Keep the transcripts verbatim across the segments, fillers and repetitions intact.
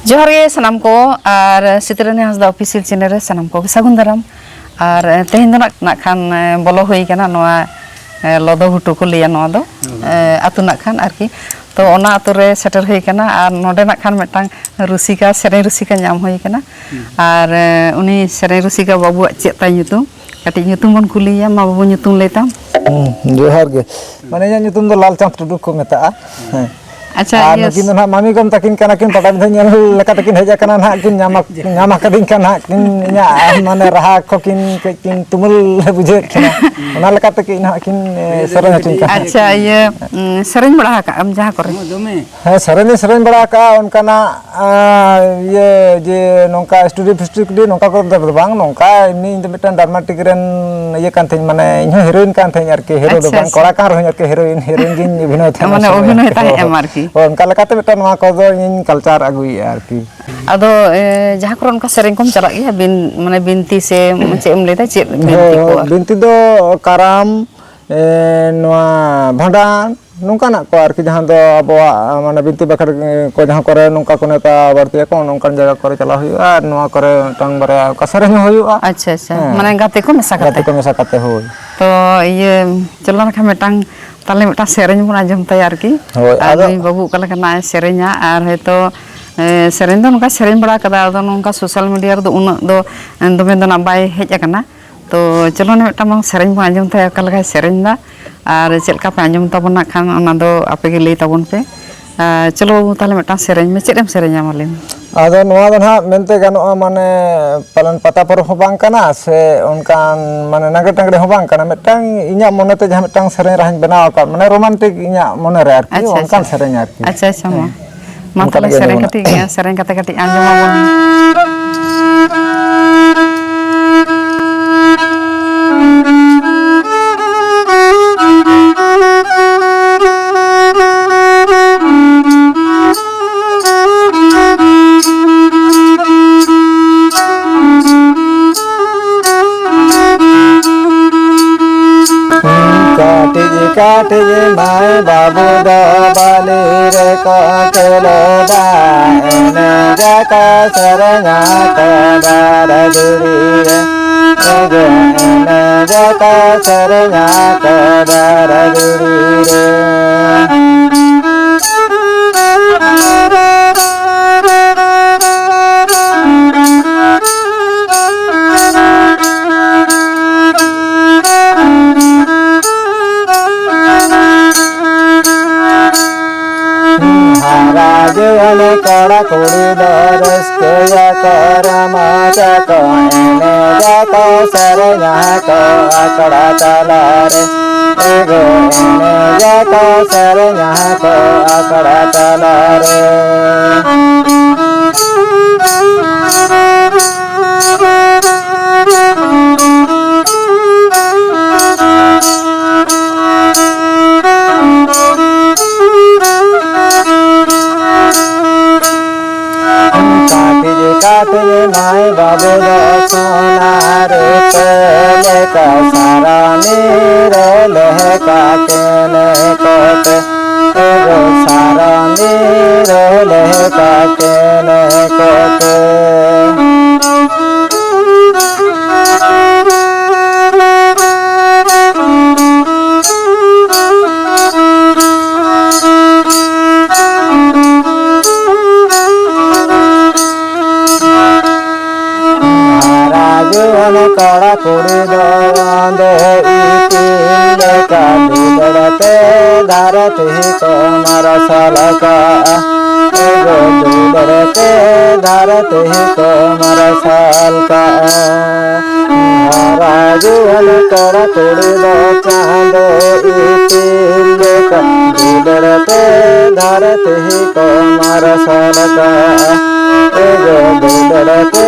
ᱡᱚᱦᱟᱨ ᱜᱮ ᱥᱟᱱᱟᱢ ᱠᱚ, ᱟᱨ ᱥᱤᱛᱟᱹᱨᱟᱹᱱᱤ ᱦᱟᱸᱥᱫᱟ Official Channel ᱨᱮ ᱥᱟᱱᱟᱢ ᱠᱚᱜᱮ ᱥᱟᱹᱜᱩᱱ ᱫᱟᱨᱟᱢ᱾ ᱟᱨ ᱛᱮᱦᱮᱧ ᱫᱚ ᱱᱟᱜ, ᱱᱟᱜ ᱠᱷᱟᱱ, ᱮ, ᱵᱚᱞᱚ ᱦᱩᱭ ᱠᱟᱱᱟ ᱱᱚᱣᱟ, ᱮ, ᱞᱚᱫᱚ ᱜᱷᱩᱴᱩ ᱠᱚ ᱞᱟᱹᱭᱟ ᱱᱚᱣᱟ ᱫᱚ, ᱮ, ᱟᱹᱛᱩ ᱱᱟᱜ ᱠᱷᱟᱱ ᱟᱨᱠᱤ᱾ ᱛᱚ ᱚᱱᱟ ᱟᱹᱛᱩ ᱨᱮ ᱥᱮᱴᱮᱨ ᱦᱩᱭ ᱠᱟᱱᱟ, ᱟᱨ ᱱᱚᱰᱮ ᱱᱟᱜ ᱠᱷᱟᱱ ᱢᱤᱫᱴᱟᱝ ᱨᱩᱥᱤᱠᱟ, ᱥᱮᱨᱮᱧ ᱨᱩᱥᱤᱠᱟ ᱧᱟᱢ ᱦᱩᱭ ᱠᱟᱱᱟ᱾ ᱟᱨ, ᱮ, ᱩᱱᱤ ᱥᱮᱨᱮᱧ ᱨᱩᱥᱤᱠᱟ ᱵᱟᱹᱵᱩᱣᱟᱜ ᱪᱮᱫ ᱛᱟᱭ ᱧᱩᱛᱩᱢ? ᱠᱟᱹᱴᱤᱡ ᱧᱩᱛᱩᱢ ᱵᱚᱱ ᱠᱩᱞᱤᱭᱮᱭᱟ᱾ ᱢᱟ ᱵᱟᱹᱵᱩ, ᱧᱩᱛᱩᱢ ᱞᱟᱹᱭ ᱛᱟᱢ᱾ ᱦᱩᱸ, ᱡᱚᱦᱟᱨ ᱜᱮ᱾ ᱢᱟᱱᱮ, ᱤᱧᱟᱹᱜ ᱧᱩᱛᱩᱢ ᱫᱚ ᱞᱟᱞᱪᱟᱸᱫᱽ ᱴᱩᱰᱩ ᱠᱚ ᱢᱮᱛᱟᱜᱼᱟ᱾ ᱦᱮᱸ᱾ ᱟᱪᱪᱷᱟ, ᱟᱨ ᱤᱭᱟᱹ ᱱᱩᱠᱤᱱ ᱫᱚ ᱱᱟᱦᱟᱜ ᱢᱟᱢᱤ ᱜᱚ ᱛᱟᱹᱠᱤᱱ ᱠᱟᱱᱟ ᱠᱤᱱ, ᱯᱟᱴᱟᱵᱤᱸᱫᱷᱟᱹ ᱧᱮᱞ ᱞᱮᱠᱟ ᱛᱮᱠᱤᱱ ᱦᱮᱡ ᱟᱠᱟᱱᱟ ᱱᱟᱦᱟᱜ, ᱠᱤᱱ ᱧᱟᱢ ᱟᱠ-, ᱧᱟᱢ ᱟᱠᱟᱫᱤᱧ ᱠᱷᱟᱱ ᱱᱟᱦᱟᱜ ᱠᱤᱱ, ᱤᱧᱟᱹᱜ ᱢᱟᱱᱮ ᱨᱟᱦᱟ ᱠᱚ ᱠᱤᱱ ᱠᱟᱹᱡ ᱠᱤᱱ ᱛᱩᱢᱟᱹᱞ ᱵᱩᱡᱷᱟᱹᱣᱮᱫ ᱠᱤᱱᱟ, ᱚᱱᱟ ᱞᱮᱠᱟ ᱛᱮ ᱠᱟᱹᱡ ᱱᱟᱦᱟᱜ ᱠᱤᱱ, ᱮ, ᱥᱮᱨᱮᱧ ᱦᱚᱪᱚᱧ ᱠᱟᱱᱟ᱾ ᱟᱪᱪᱷᱟ, ᱤᱭᱟᱹ, ᱩᱸ, ᱥᱮᱨᱮᱧ ᱵᱟᱲᱟ ᱟᱠᱟᱫ ᱟᱢ ᱡᱟᱦᱟᱸ ᱠᱚᱨᱮ? ᱦᱮᱸ, ᱥᱮᱨᱮᱧ ᱫᱚᱧ ᱥᱮᱨᱮᱧ ᱵᱟᱲᱟ ᱟᱠᱟᱫᱼᱟ, ᱚᱱᱠᱟᱱᱟᱜ, ᱟᱸ, ᱤᱭᱟᱹ ᱡᱮ ᱱᱚᱝᱠᱟ ᱥᱴᱩᱰᱤᱭᱳ ᱯᱷᱤᱥᱴᱩᱰᱤᱭᱳ ᱱᱚᱝᱠᱟ ᱠᱚᱨᱮ ᱫᱚ ᱵᱟᱝ, ᱱᱚᱝᱠᱟ ᱮᱢᱱᱤ ᱤᱧ ᱫᱚ ᱢᱤᱫᱴᱟᱝ ᱰᱨᱟᱢᱟᱴᱤᱠ ᱨᱮᱱ ᱤᱭᱟᱹ ᱠᱟᱱ ᱛᱟᱦᱮᱸᱧ, ᱢᱟᱱᱮ ᱤᱧ ᱦᱚᱸ ᱦᱤᱨᱳᱭᱤᱱ ᱠᱟᱱ ᱛᱟᱦᱮᱸᱧ ᱟᱨᱠᱤ, ᱦᱤᱨᱳ ᱫᱚ ᱟᱪᱪᱷᱟ, ᱵᱟᱝ, ᱟᱪᱪᱷᱟ᱾ ᱠᱚᱲᱟ ᱠᱟᱱ ᱨᱮᱦᱚᱸᱧ ᱟᱨᱠᱤ, ᱦᱤᱨᱳᱭᱤᱱ, ᱦᱤᱨᱳᱭᱤᱱ ᱜᱤᱧ ᱚᱵᱷᱤᱱᱚᱭ ᱛᱟᱦᱮᱸᱫ᱾ ᱢᱟᱱᱮ ᱦᱳᱭ, ᱚᱵᱷᱤᱱᱚᱭ ᱛᱟᱦᱮᱸᱫ ᱦᱳᱭ᱾ ᱮᱢ ᱟᱨᱠᱤ᱾ ᱦᱳᱭ, ᱚᱱᱠᱟ ᱞᱮᱠᱟᱛᱮ ᱢᱤᱫᱴᱟᱝ ᱱᱚᱣᱟ ᱠᱚᱫᱚ ᱤᱧ ᱠᱟᱞᱪᱟᱨ ᱟᱹᱜᱩᱭᱮᱫᱼᱟ ᱟᱨᱠᱤ᱾ ᱟᱫᱚ, ᱮ, ᱡᱟᱦᱟᱸ ᱠᱚᱨᱮ ᱚᱱᱠᱟ ᱥᱮᱨᱮᱧ ᱠᱚᱢ ᱪᱟᱞᱟᱜ ᱜᱮᱭᱟ, ᱵᱤᱱ-, ᱢᱟᱱᱮ ᱵᱤᱱᱛᱤ ᱥᱮ ᱪᱮᱫ ᱮᱢ ᱞᱟᱹᱭᱫᱟ, ᱪᱮᱫ ᱵᱤᱱᱛᱤ ᱦᱳᱭ, ᱠᱚ? ᱵᱤᱱᱛᱤ ᱫᱚ ᱠᱟᱨᱟᱢ, ᱮ, ᱱᱚᱣᱟ ᱵᱷᱟᱸᱰᱟᱱ, ᱱᱚᱝᱠᱟᱱᱟᱜ ᱠᱚ ᱟᱨᱠᱤ, ᱡᱟᱦᱟᱸ ᱫᱚ ᱟᱵᱚᱣᱟᱜ, ᱢᱟᱱᱮ, ᱵᱤᱱᱛᱤ ᱵᱟᱠᱷᱮᱲ ᱠᱚ ᱡᱟᱦᱟᱸ ᱠᱚᱨᱮ ᱱᱚᱝᱠᱟ ᱠᱚ ᱱᱮᱣᱛᱟ ᱵᱟᱹᱲᱛᱤᱭᱟᱠᱚ, ᱱᱚᱝᱠᱟᱱ ᱡᱟᱭᱜᱟ ᱠᱚᱨᱮ ᱪᱟᱞᱟᱣ ᱦᱩᱭᱩᱜᱼᱟ, ᱟᱨ ᱱᱚᱣᱟ ᱠᱚᱨᱮ ᱢᱤᱫᱴᱟᱝ ᱵᱟᱨᱭᱟ ᱚᱱᱠᱟ ᱥᱮᱨᱮᱧ ᱦᱚᱸ ᱦᱩᱭᱩᱜᱼᱟ᱾ ᱟᱪᱪᱷᱟ, ᱟᱪᱪᱷᱟ᱾ ᱦᱮᱸ᱾ ᱢᱟᱱᱮ ᱜᱟᱛᱮ ᱠᱚ ᱢᱮᱥᱟ ᱜᱟᱛᱮ ᱠᱟᱛᱮ? ᱠᱚ ᱢᱮᱥᱟ ᱠᱟᱛᱮ, ᱦᱳᱭ᱾ ᱛᱚ, ᱤᱭᱟᱹ, ᱪᱚᱞᱚ ᱱᱟᱠᱷᱟᱱ ᱢᱤᱫᱴᱟᱝ, ᱛᱟᱦᱞᱮ ᱢᱤᱫᱴᱟᱝ ᱥᱮᱨᱮᱧ ᱵᱚᱱ ᱟᱸᱡᱚᱢ ᱛᱟᱭᱟ ᱟᱨᱠᱤ᱾ ᱦᱳᱭ, ᱟᱨ ᱟᱫᱚ ᱱᱩᱭ ᱵᱟᱹᱵᱩ ᱚᱠᱟ ᱞᱮᱠᱟᱱᱟᱜ ᱮ ᱥᱮᱨᱮᱧᱟ, ᱟᱨ ᱦᱚᱭᱛᱳ, ᱮ, ᱥᱮᱨᱮᱧ ᱫᱚ ᱱᱚᱝᱠᱟ ᱥᱮᱨᱮᱧ ᱵᱟᱲᱟ ᱠᱟᱫᱟ, ᱟᱫᱚ ᱱᱚᱝᱠᱟ social media ᱨᱮᱫᱚ ᱩᱱᱟᱹᱜ ᱫᱚ, ᱮ, ᱫᱚᱢᱮ ᱫᱚ ᱱᱟᱜ ᱵᱟᱭ ᱦᱮᱡ ᱟᱠᱟᱱᱟ᱾ ᱛᱚ, ᱪᱚᱞᱚ ᱱᱟ ᱢᱤᱫᱴᱟᱝ ᱵᱟᱝ ᱥᱮᱨᱮᱧ ᱵᱚᱱ ᱟᱸᱡᱚᱢ ᱛᱟᱭᱟ, ᱚᱠᱟ ᱞᱮᱠᱟᱭ ᱥᱮᱨᱮᱧ ᱫᱟ᱾ ᱟᱨ ᱪᱮᱫ ᱞᱮᱠᱟ ᱯᱮ ᱟᱸᱡᱚᱢ ᱛᱟᱵᱚᱱᱟ ᱠᱷᱟᱱ, ᱚᱱᱟ ᱫᱚ ᱟᱯᱮ ᱜᱮ ᱞᱟᱹᱭ ᱛᱟᱵᱚᱱ ᱯᱮ᱾ ᱟᱨ ᱪᱚᱞᱚ ᱵᱟᱹᱵᱩ, ᱛᱟᱦᱞᱮ ᱢᱤᱫᱴᱟᱝ ᱥᱮᱨᱮᱧ ᱢᱮ᱾ ᱪᱮᱫ ᱮᱢ ᱥᱮᱨᱮᱧᱟ, ᱢᱟ ᱞᱟᱹᱭ ᱢᱮ? ᱟᱫᱚ ᱱᱚᱣᱟ ᱫᱚ ᱱᱟᱦᱟᱜ ᱢᱮᱱᱛᱮ ᱜᱟᱱᱚᱜᱼᱟ, ᱢᱟᱱᱮ, ᱯᱟᱞᱮᱱ ᱯᱟᱛᱟ ᱯᱚᱨᱚᱵᱽ ᱦᱚᱸ ᱵᱟᱝ ᱠᱟᱱᱟ, ᱥᱮ ᱚᱱᱠᱟᱱ, ᱢᱟᱱᱮ, ᱱᱟᱜᱽᱲᱮ ᱴᱟᱜᱽᱲᱮ ᱦᱚᱸ ᱵᱟᱝ ᱠᱟᱱᱟ᱾ ᱢᱤᱫᱴᱟᱝ ᱤᱧᱟᱹᱜ ᱢᱚᱱᱮᱛᱮ ᱡᱟᱦᱟᱸ ᱢᱤᱫᱴᱟᱝ ᱥᱮᱨᱮᱧ ᱨᱟᱦᱟᱧ ᱵᱮᱱᱟᱣ ᱟᱠᱟᱫ, ᱢᱟᱱᱮ, ᱨᱳᱢᱟᱱᱴᱤᱠ ᱤᱧᱟᱹᱜ ᱢᱚᱱᱮᱨᱮ ᱟᱨᱠᱤ, ᱟᱪᱪᱷᱟ, ᱚᱱᱠᱟᱱ ᱟᱪᱪᱷᱟ᱾ ᱥᱮᱨᱮᱧ ᱟᱨᱠᱤ᱾ ᱟᱪᱪᱷᱟ, ᱟᱪᱪᱷᱟ, ᱢᱟ᱾ ᱦᱮᱸ᱾ ᱢᱟ ᱚᱱᱠᱟᱱᱟᱜ ᱛᱟᱦᱞᱮ ᱜᱮ ᱥᱮᱨᱮᱧ ᱟᱸᱡᱚᱢ ᱠᱟᱹᱴᱤᱡ, ᱥᱮᱨᱮᱧ ᱠᱟᱛᱮ ᱠᱟᱹᱴᱤᱡ ᱟᱸᱡᱚᱢ ᱟᱵᱚᱱ᱾ ᱠᱟᱹᱴᱤᱡ ᱠᱟᱹᱴᱤᱡ ᱢᱟᱹᱭ ᱵᱟᱹᱵᱩ ᱫᱚ ᱵᱟᱹᱞᱤ ᱨᱮᱠᱚ ᱠᱷᱮᱞᱳᱰᱟ, ᱮᱱᱮᱡ ᱮᱱᱮᱡᱟᱠᱚ ᱥᱮᱨᱮᱧᱟᱠᱚ ᱫᱟᱨᱮ ᱫᱷᱤᱨᱤ ᱨᱮ᱾ ᱮᱜᱳ ᱮᱱᱮᱡᱟᱠᱚ ᱥᱮᱨᱮᱧᱟᱠᱚ ᱫᱟᱨᱮ ᱫᱷᱤᱨᱤ ᱨᱮ᱾ ᱦᱟᱨᱟ ᱡᱩᱣᱟᱹᱱ ᱠᱚᱲᱟ ᱠᱩᱲᱤ ᱫᱚ ᱨᱟᱹᱥᱠᱟᱹᱭᱟᱠᱚ, ᱨᱚᱢᱚᱡᱟᱠᱚ, ᱮᱱᱮᱡᱟᱠᱚ, ᱥᱮᱨᱮᱧᱟᱠᱚ ᱟᱠᱷᱲᱟ ᱛᱟᱞᱟᱨᱮ᱾ ᱮᱜᱳ ᱮᱱᱮᱡᱟᱠᱚ, ᱥᱮᱨᱮᱧᱟᱠᱚ ᱟᱠᱷᱲᱟ ᱛᱟᱞᱟᱨᱮ᱾ ᱠᱟᱹᱴᱤᱡ ᱠᱟᱹᱴᱤᱡ ᱢᱟᱹᱭ ᱵᱟᱹᱵᱩ ᱫᱚ ᱥᱚᱱᱟ ᱨᱩᱯᱟᱹ ᱞᱮᱠᱟ ᱥᱟᱨᱟ ᱱᱤᱨᱟᱹ ᱞᱮᱠᱟ ᱠᱮᱱᱮ ᱠᱚᱛᱮ᱾ ᱮᱜᱳ ᱥᱟᱨᱟ ᱱᱤᱨᱟᱹ ᱞᱮᱠᱟ ᱠᱮᱱᱮ ᱠᱚᱛᱮ᱾ ᱦᱟᱨᱟ ᱡᱩᱣᱟᱹᱱ ᱠᱚᱲᱟ ᱠᱩᱲᱤ ᱫᱚ ᱟᱸᱫᱚ ᱤᱯᱤᱞ ᱞᱮᱠᱟ ᱫᱩᱞᱟᱹᱲ ᱛᱮ ᱫᱷᱟᱨᱮ ᱛᱤᱦᱤ ᱠᱚ ᱢᱟᱨᱥᱟᱞ ᱠᱟᱜᱼᱟ᱾ ᱮᱜᱳ ᱫᱩᱞᱟᱹᱲ ᱛᱮ ᱫᱷᱟᱨᱮ ᱛᱤᱦᱤ ᱠᱚ ᱢᱟᱨᱥᱟᱞ ᱠᱟᱜᱼᱟ᱾ ᱦᱟᱨᱟ ᱡᱩᱣᱟᱹᱱ ᱠᱚᱲᱟ ᱠᱩᱲᱤ ᱫᱚ ᱪᱟᱸᱫᱚ ᱤᱯᱤᱞ ᱞᱮᱠᱟ ᱫᱩᱞᱟᱹᱲ ᱛᱮ ᱫᱷᱟᱨᱮ ᱛᱤᱦᱤ ᱠᱚ ᱢᱟᱨᱥᱟᱞ ᱠᱟᱜᱼᱟ᱾ ᱮᱜᱳ ᱫᱩᱞᱟᱹᱲ ᱛᱮ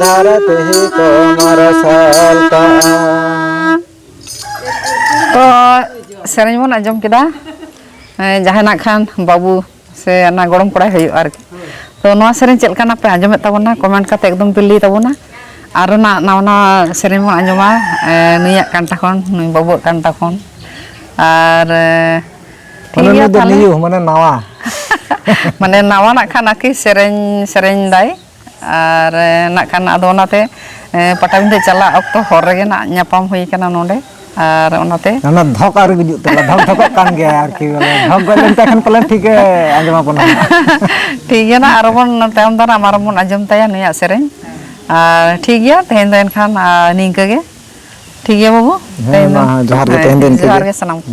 ᱫᱷᱟᱨᱮ ᱛᱤᱦᱤ ᱠᱚ ᱢᱟᱨᱥᱟᱞ ᱠᱟᱜᱼᱟ᱾ ᱛᱚ, ᱥᱮᱨᱮᱧ ᱵᱚᱱ ᱟᱸᱡᱚᱢ ᱠᱮᱫᱟ, ᱮᱸ, ᱡᱟᱦᱟᱸᱭ ᱱᱟᱜ ᱠᱷᱟᱱ ᱵᱟᱹᱵᱩ ᱥᱮ ᱚᱱᱟ ᱜᱚᱲᱚᱢ ᱠᱚᱲᱟᱭ ᱦᱩᱭᱩᱜᱼᱟ ᱟᱨᱠᱤ᱾ ᱛᱚ, ᱱᱚᱣᱟ ᱥᱮᱨᱮᱧ ᱪᱮᱫ ᱞᱮᱠᱟᱱᱟᱜ ᱯᱮ ᱟᱸᱡᱚᱢᱮᱫ ᱛᱟᱵᱚᱱᱟ, comment ᱠᱟᱛᱮ ᱮᱠᱫᱚᱢ ᱯᱮ ᱞᱟᱹᱭ ᱛᱟᱵᱚᱱᱟ᱾ ᱟᱨᱚ ᱱᱟᱜ ᱱᱟᱣᱟ ᱱᱟᱣᱟ ᱥᱮᱨᱮᱧ ᱵᱚᱱ ᱟᱸᱡᱚᱢᱟ, ᱮᱸ, ᱱᱩᱭᱟᱜ ᱠᱟᱱᱴᱟ ᱠᱷᱚᱱ, ᱱᱩᱭ ᱵᱟᱹᱵᱩᱣᱟᱜ ᱠᱟᱱᱴᱟ ᱠᱷᱚᱱ᱾ ᱟᱨ, ᱮᱸ, ᱴᱷᱤᱠ ᱢᱟᱱᱮ ᱜᱮᱭᱟ ᱱᱩᱭ ᱫᱚ ᱛᱟᱦᱞᱮ᱾ New, ᱢᱟᱱᱮ ᱱᱟᱣᱟ᱾ ᱢᱟᱱᱮ ᱱᱟᱣᱟ ᱱᱟᱜ ᱠᱷᱟᱱ ᱟᱨᱠᱤ ᱥᱮᱨᱮᱧ ᱥᱮᱨᱮᱧ ᱫᱟᱭ᱾ ᱟᱨ ᱱᱟᱜ ᱠᱷᱟᱱ ᱟᱫᱚ ᱚᱱᱟᱛᱮ ᱯᱟᱴᱟᱵᱤᱸᱫᱷᱟᱹ ᱪᱟᱞᱟᱜ ᱚᱠᱛᱚ ᱦᱚᱨ ᱨᱮᱜᱮ ᱱᱟᱜ ᱧᱟᱯᱟᱢ ᱦᱩᱭ ᱠᱟᱱᱟ ᱱᱚᱰᱮ᱾ ᱟᱨ ᱚᱱᱟᱛᱮ ᱚᱱᱟ ᱫᱷᱚᱠ ᱟᱹᱣᱨᱤ ᱜᱩᱡᱩᱜ ᱛᱟᱭᱟ, ᱫᱷᱚᱠ ᱫᱷᱚᱠᱚᱜ ᱠᱟᱱ ᱜᱮᱭᱟ ᱟᱨᱠᱤ, ᱵᱚᱞᱮ ᱫᱷᱚᱠ ᱜᱚᱡ ᱞᱮᱱ ᱛᱟᱭ ᱠᱷᱟᱱ ᱯᱟᱞᱮ ᱴᱷᱤᱠ ᱜᱮ ᱟᱸᱡᱚᱢ ᱟᱵᱚᱱᱟ᱾ ᱴᱷᱤᱠ ᱜᱮᱭᱟ ᱱᱟᱜ, ᱟᱨᱚ ᱵᱚᱱ ᱛᱟᱭᱚᱢ ᱫᱟᱨᱟᱢ ᱟᱨᱚ ᱵᱚᱱ ᱟᱸᱡᱚᱢ ᱛᱟᱭᱟ ᱱᱩᱭᱟᱜ ᱥᱮᱨᱮᱧ᱾ ᱟᱨ ᱴᱷᱤᱠ ᱜᱮᱭᱟ, ᱛᱮᱦᱮᱧ ᱫᱚ ᱮᱱᱠᱷᱟᱱ ᱱᱤᱝᱠᱟᱹ ᱜᱮ᱾ ᱴᱷᱤᱠ ᱜᱮᱭᱟ ᱵᱟᱹᱵᱩ᱾ ᱦᱮᱸ, ᱢᱟ ᱡᱚᱦᱟᱨ ᱜᱮ, ᱛᱮᱦᱮᱧ ᱫᱚ ᱤᱱᱠᱟᱹ ᱡᱚᱦᱟᱨ ᱜᱮ᱾ ᱜᱮ ᱥᱟᱱᱟᱢ ᱠᱚ᱾